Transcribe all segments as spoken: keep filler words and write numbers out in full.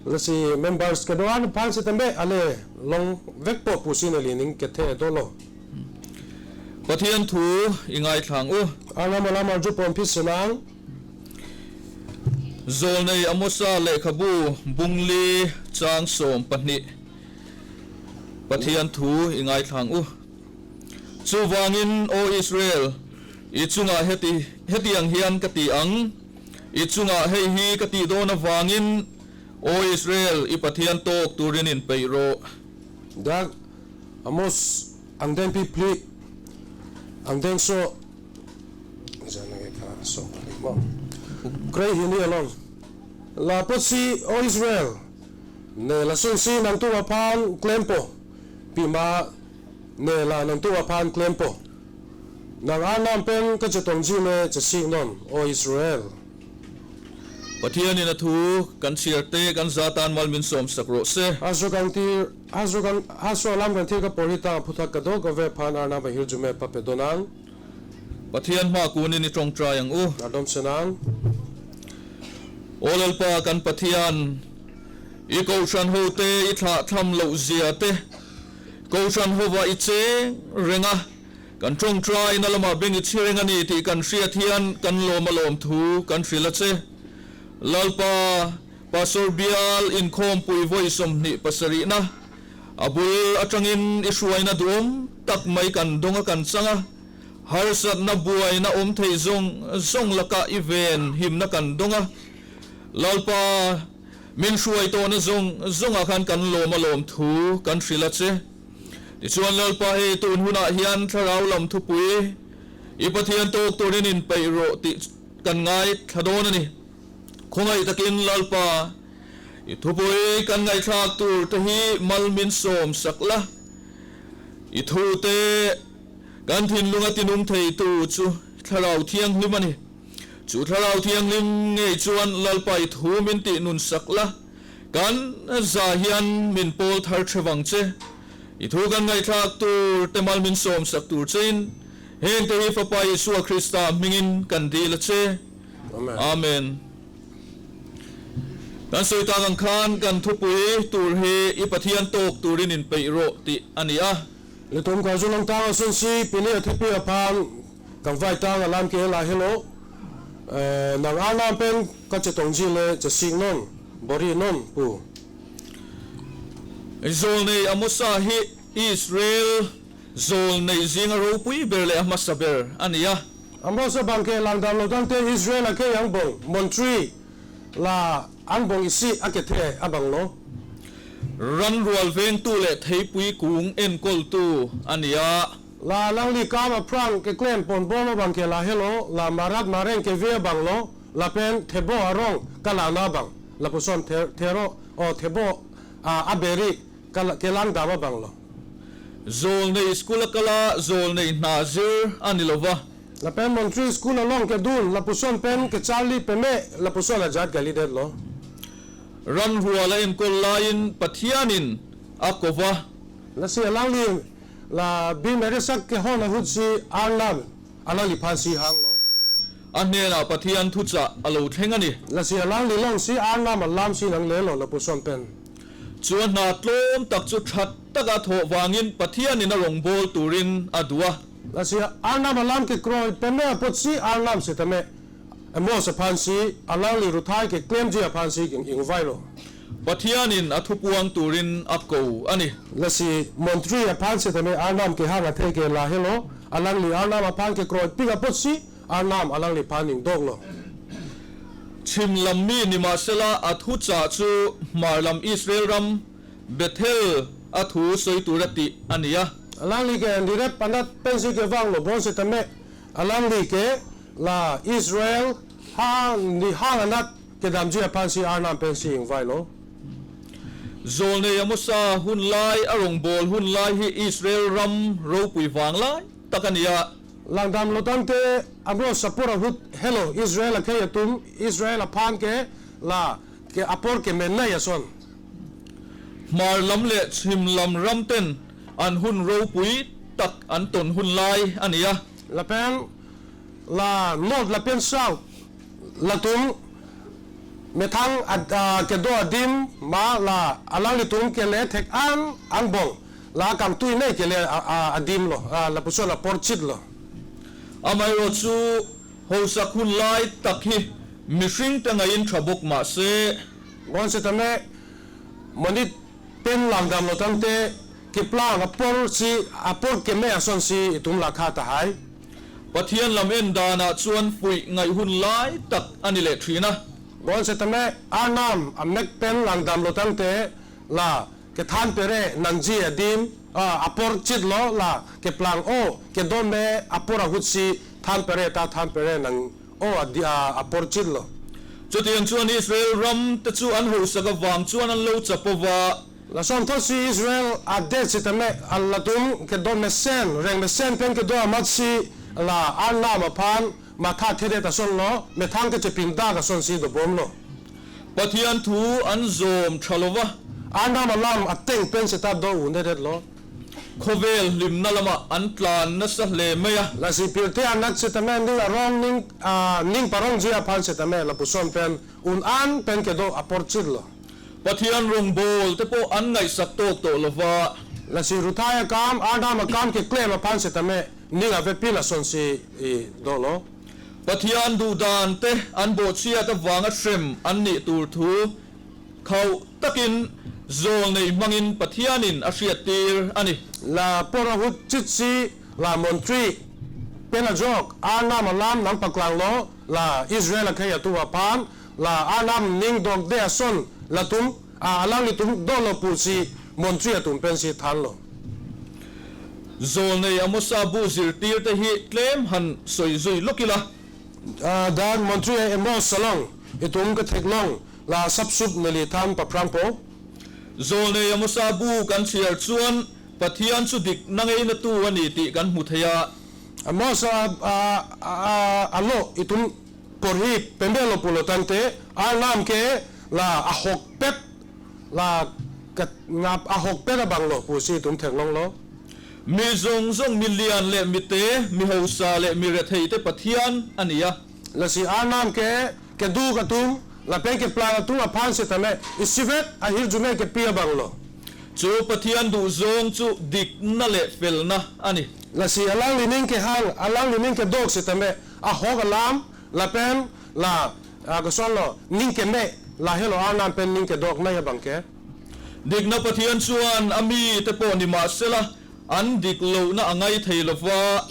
Lasi members kedo-an aphan sitame ale longvekpo pusi neli ning kethe dolo. Pathian thu ingai thlang u. Arnam alam arjupon phi senang. Jolnei Amosa lekhabu bungli chang som pani. Pathian thu ingai thlang u. Chuvangin, O Israel, i chunga heti, heti ang hian kati ang, i chunga hei hi kati don avangin, O Israel, i Pathian tok turin in pei ro. Dak Amos angdeng phli, angdengso, jan nang ekha som phli mo. Kre hini along. Lapotsi, O Israel, ne lasonsi nangtum aphan klempo, pima ne la nangtum aphan klempo. Nang Arnam pen kachetongji le chesik non, O Israel. Pathian in athu kan siarte kan jatan malmin som sakro se. Hastro kangthir, hastro kang, hastro alam kangthir kaporhi ta aphuthak kadokave aphan Arnam ahirjume pape donang. Pathian ma kunin i tongtrai ang u. Adom senang. O Lalpa kan Pathian, i koshan hote i tha tham lo jia te. Koshan hova i cheng renga. Kan tongtrai na lama beng i chireng ani ti kan hri athian kan lom alom thu kan hri lache. Lalpa, Pastor Bial inkhom pui voi som ni pasari na. Abul atrangin i suai na dum tak mai kan dong akan changa. Harsat na buai na om thei zong zong laka i ven him na kan donga. Lalpa min suai to na zong zong akan kan lom alom thu kan hri lache. Tichuan Lalpa he tun huna hian thlarau lam thupui i Pathian tok turin in pei ro ti kan ngai thadon ani. Khongai takin Lalpa i thupui kan ngai thlak tur te hi malmin som sakla. I thu te kan thinlung atinum thei tu chu Thlarau Thianghlim ani. Chu Thlarau Thianghlim ngei chuan Lalpa i thu min ti nun sakla. Kan za hian min pol thar thevang che. I thu kan ngai thlak tur te malmin som sak tur chen. Heng te hi Fapa Isua Krista hmingin kan di lache. Amen. Amen. Kan soi ta ang khan kan thupui tur he i Pathian tok turin in pei ro ti ani a. Litum karjulong tang asonsi pini athepi aphan kangvai tang alam ke la helo. Eh, nang Arnam pen kachetongji le chesik non, bori non pu. Jolnei Amosa hi Israel jolnei jing aropui ber le amasa ber ani a. Amos abang ke langdam lo tangte Israel akhei angbong montri la angbong isi akethe abang lo. Ran rual veng tu le theipui kung enkol tu ani a. La alangli kam aphrang keklem pon bom abang ke la helo, la marat mareng keve abang lo, lapen thebo arong kalang abang, lapuson the-, thero, o thebo, a, aberi kala-, kelang dam abang lo. Jolnei school akala, jolnei nazir ani lo va. Lapen montri school along kedun, lapuson pen kecharli peme, lapuson ajat kalidet lo. Ran rual a enkol lain Pathian in ako va. Lasi alangli la bi meresak kehon ahut si Arnam alangliphan si hang lo. Anena Pathian thucha alo theng ani. Lasi alangli long si Arnam alam si nang le lo lapuson pen. Chuan na tlom tak chu that tak a tho vangin Pathian in arong bol turin adua. Lasi Arnam alam kekroi peme apot si Arnam sitame Amos aphan si alangli ruthai keklemji aphan si ing-, ingvai lo. Pathian in athupuang turin ako ani. Lasi montri aphan sitame Arnam kehang athe ke la helo, alangli Arnam aphan kekroi pik apot si Arnam alangliphan ingdok lo. Chimlam mi nimasela athucha chu hmarlam Israel ram Bethel athu soi turati ani a. Alangli ke nirep anat pensi kevang lo bon sitame alangli ke la Israel ha ni hang anat kedamji aphan si Arnam pensi ingvai lo. Jolnei Amosa hun lai arong bol hun lai hi Israel ram ropui vang lai tak ani a. Langdam lo tangte Amos apor ahut helo Israel akhei atum Israel aphan ke la ke apor kemen nai ason. Hmarlam le chimlam ram ten an hun ropui tak an ton hun lai ani a. Lapen la north lapen south latum methang ad-, ah, kedo adim ma la alanglitum kele thek-an angbong la kangtui nei kele a, a, adim lo, ah, lapuson apor chit lo. Amei ro chu hosak hun lai tak hi mishing tengai in thrabok mase. Bonsetame monit pen langdamlo tangte keplang apor si, apor keme asonsi itum lakha tahai. Pathian lam en dan a chuan pui ngai hun lai tak ani le thrina. Bonsetame Arnam amek pen langdamlo tangte la kethan pere nangji adim, ah, apor chit lo la keplang o kedo me apor ahut si than pere ta than pere nang o adi, ah, apor chit lo. Chutiang chuan Israel ram te chu an hosak avang chuan an lo chapova. Lason thotsi Israel adet sitame, ah, latum kedo mesen, reng mesen pen kedo amatsi la Arnam aphan matha thedet ason lo, methang kechepindak asonsi dobom lo. Pathian thu an zom thralova. Arnam alam ateng pen seta do un-edet lo. Khovel limna lama an tlan nasa le meya. Lasi pirthe anat sitame ning arong ning, ah, ning parongji aphan sitame lapuson pen un-an pen kedo apor chit lo. Pathian rongbol te po an ngaisak tok to lova. Lasi ruthai akam, Arnam akam keklem aphan sitame ning avepin asonsi i dolo. Pathian dudan te an botsi atavang asrem an ni tur thu khau takin zolnei mangin Pathian in ahriat tir ani. La apor ahut chitsi la montri pen ajok Arnam alam nangpaklang lo, la Israel akhei atum aphan, la Arnam ning dokde ason latum, ah, alanglitum dolo pusi montri atum pensi than lo. Zolnei Amos abu zirtir te hi klem han soijui lo kila. Ah, dan montri Amos along itum ketheklong la sapsup neli than paphrangpo. Zolnei Amos abu kan chiar chuan Pathian chu dik nangai na tu ani ti kan hmu thei a. Amos a, a, a, a, alo itum porhi pembelo pulo tangte, Arnam ke la ahokpet, la kat ngap ahokpet abang lo pusi itum theklong lo. Mi zong zong, mi lian le mi te, mi hausa le mi rethei te Pathian ani a. Lasi Arnam ke keduk atum lapen keplang atum aphan sitame isivet ahirjume kepi abang lo. Chu Pathian du zong chu dikna le felna ani. Lasi alangli ning kehang, alangli ning kedok sitame ahok alam lapen la, ah, koson lo, ning keme, la helo Arnam pen ning kedok na ya bang ke. Dikna Pathian chuan ami te po ni ma sela an dik lo na angai thei lova.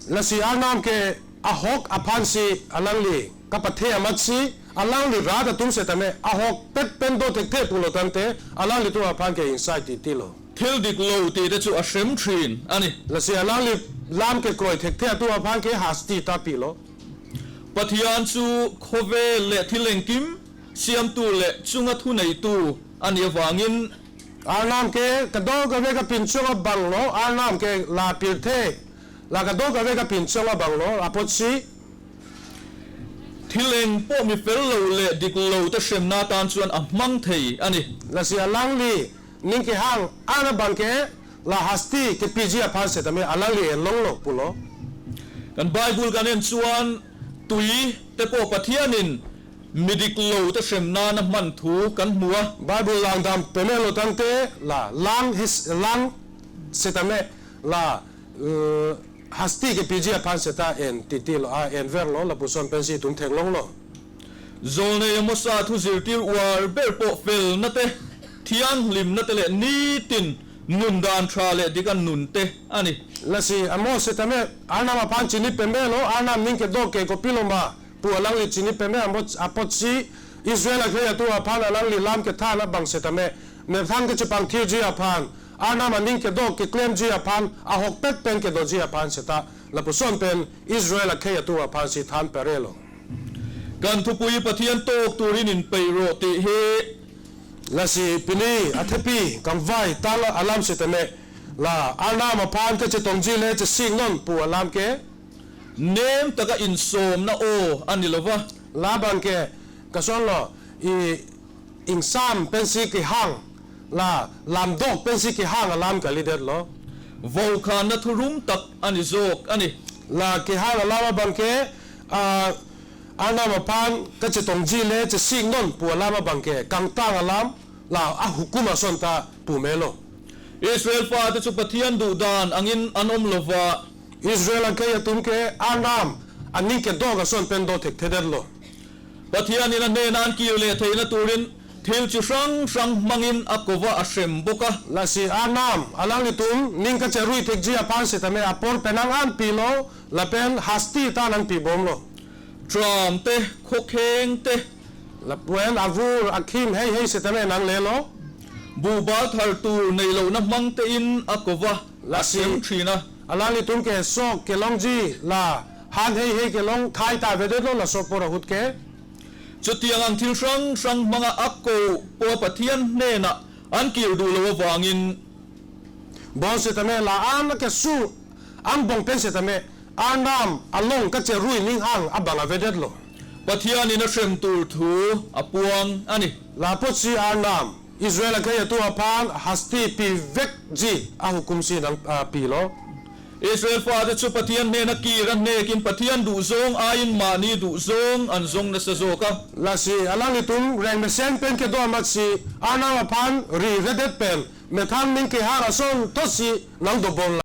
Lasi Arnam ke ahok aphan si alangli kapathe amat si alangli rat atum sitame ahokpet pen do thekthe pulo tangte alanglitum aphan ke insight titi lo. Thil dik lo ti te chu asem thin ani. Lasi alangli lam kekroi thekthe atum aphan ke hasti ta pilo. Pathian chu khovel le thilengkim siamtu le chunga thuneitu ani avangin Arnam ke kadokave kapinchong abang lo, Arnam ke la pirthe, la kadokave kapinchong abang lo, apotsi thileng po mi fel lo le dik lo ta semna tan chuan amang thei ani. Lasi alangli ning kehang an abang ke la hasti kepiji aphan sitame alangli enlong lo pulo. Kan Bible kan en chuan tui te po Pathian in mi dik lo ta semna na man thu kan hmu a. Bible langdam peme lo tangte la lang his lang sitame la, eh, hasti kepiji aphan seta en titi lo a, enver lo, lapuson pensi itum theklong lo. Zolnei Amos a thu zirtir uar ber po felna te, thianglimna te le nitin nun dan tha le dik an nun te ani. Lasi Amos sitame Arnam aphan chini peme lo, Arnam ning kedok ke kopilo ma pu alangli chini peme amo apotsi Israel akhei atum aphan alangli lam kethan abang sitame methang kechepangthirji aphan, Arnam aning kedok keklemji aphan, ahokpet pen kedoji aphan seta lapuson pen Israel akhei atum aphan si than pere lo. Kan thupui Pathian tok turin in pei ro ti hi. Lasi pini athepi kamvai tala alam sitame la Arnam aphan kechetongji le chesing non pu alam ke nem taka insomna o ani lova. Labang ke koson lo, i ingsam pensi kehang, la lamdok pensi kehang alam kalidet lo. Vokhan na thurum tak ani jok ani. La kehang alam abang ke, ah, Arnam aphan kachetongji le chesik non pu alam abang ke kangtang alam, la ahukum ason ta pu melo. Israel pha te chu Pathian dudan angin an-om lo va. Israel angkei atum ke Arnam aning kedok ason pen do thekthedetlo. Pathian in anena an kir le theina turin thil chusrang srang mangin akova asrem boka. Lasi Arnam alanglitum ning kacherui thekji aphan setame apor penang an pilo, lapen hasti ta nangpi bomlo. Tram te, khokheng te, lapen avur akhim hei hei setame nanglelo. Bubal thartur neilo na mang te in akova, lasi, asem thrina. Alanglitum ke sok kelongji la han hei hei kelong thai ta avedetlo laso apor ahut ke. Chutiang ang thil srang srang manga ako po Pathian nena an kir dulo vangin. Bon setame la an kesu angbong pen setame Arnam along kacherui ning hang abang avedetlo. Pathian in asrem tur thu apuang ani. La apotsi Arnam Israel angkei atum aphan hasti pivekji ahukum si nang, ah, pilo. Israel pha te chu Pathian nena kir an nekin Pathian dujong a-in mani dujong an jong nasa jo ka. Lasi alanglitum reng mesen pen kedo amatsi Arnam aphan riredet pen methang ning kehang ason thotsi nangdobom